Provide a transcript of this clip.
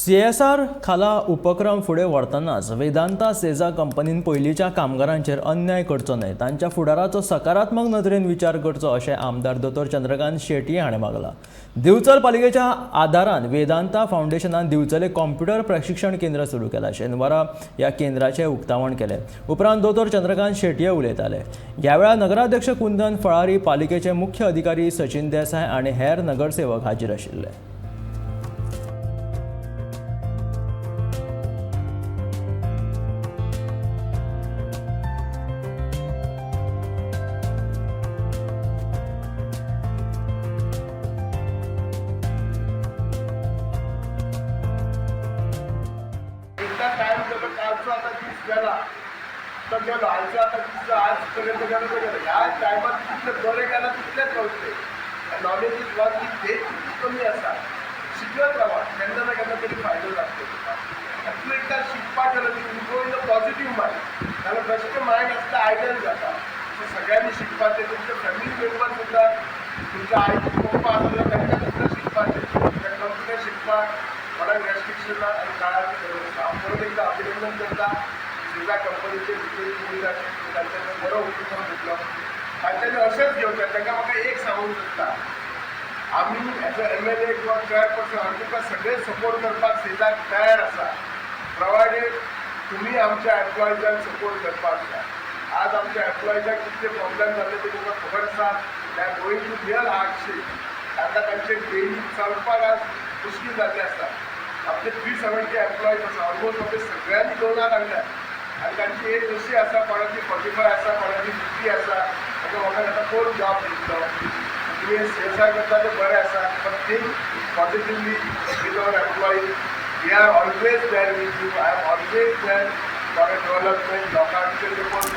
CSR खाला उपक्रम फुडें व्हरतनाच वेदांता सेझा कंपनीन पयलींच्या कामगारांचेर अन्याय करचो न्हय, तांच्या फुडाराचो सकारात्मक नदरेन विचार करचो अशें आमदार दोतोर चंद्रकांत शेटये हाणें मागलां. दिवचल पालिकेच्या आदारान वेदांता फावंडेशनान दिवचले कॉम्प्युटर प्रशिक्षण केंद्र सुरू केलां. शेनवारा ह्या केंद्राचें उक्तावण केलें. उपरांत दोतोर चंद्रकांत शेटये उलयताले. ह्या वेळार नगराध्यक्ष कुंदन फळारी, पालिकेचे मुख्य अधिकारी सचिन देसाय आनी हेर नगरसेवक हाजीर आशिल्ले. एकदा टायम गेलो, कालचो आतां दीस गेला तो गेलो, आयचो आतां दीस आज पर्यंत गेलो तो गेलो. ह्या टायमार जितलें बरें केलां तितलेंच मेळटलें. नॉलेज is one thing, तें तितली कमी आसा. शिकत रावा, केन्ना ना केन्ना तरी फायदो जातलो तुका. आनी तूं एकदां शिकपाक गेलो की you go in a positive mind, जाल्यार बेश्टें मायंड आसता आयडल जाता. सो सगळ्यांनी शिकपाचें, तुमचे फॅमिली मेंबर सुद्दां, तुमच्या आई पप्पा आसा जाल्यार तांकां सुद्दां शिकपाचें. त्या कंप्युटर शिकपाक कोणाक रेस्ट्रिक्शन ना आनी काळाची गरज आसा. हांव परत एकदां अभिनंदन करता सेझा कंपनीचे भितर आशिल्ले, तांच्यांनी बरो उपक्रम घेतलो, तांच्यांनी अशेंच घेवचें. तांकां म्हाका एक सांगूंक सोदता, आमी एज अ एमएलए किंवा चेअरपर्सन आमी तुमकां सगळे सपोर्ट करपाक सेझाक तयार आसा, प्रोवायडेड तुमी आमच्या एम्प्लॉइजांक सपोर्ट करपाक जाय. आज आमच्या एम्प्लॉइजांक कितले प्रॉब्लेम जाल्ले ते तुमकां खबर आसा. They are going to real hardship. तांकां तांचे डेली चलपाक आज मुश्कील जाल्लें आसा. आमचे 370 एम्प्लॉइज आसा, ऑलमोस्ट आमचे सगळ्यांनी लोनां काडल्यात आनी तांची एज अशी आसा, कोणाची 45 आसा, कोणाची 50 आसा. ताका म्हाका आतां कोण जॉब दितलो? तुमी सीएसआर करता तें बरें आसा, but think positively with our employees. We are always there with you. I am always there for a development. लोकांचे जे कोण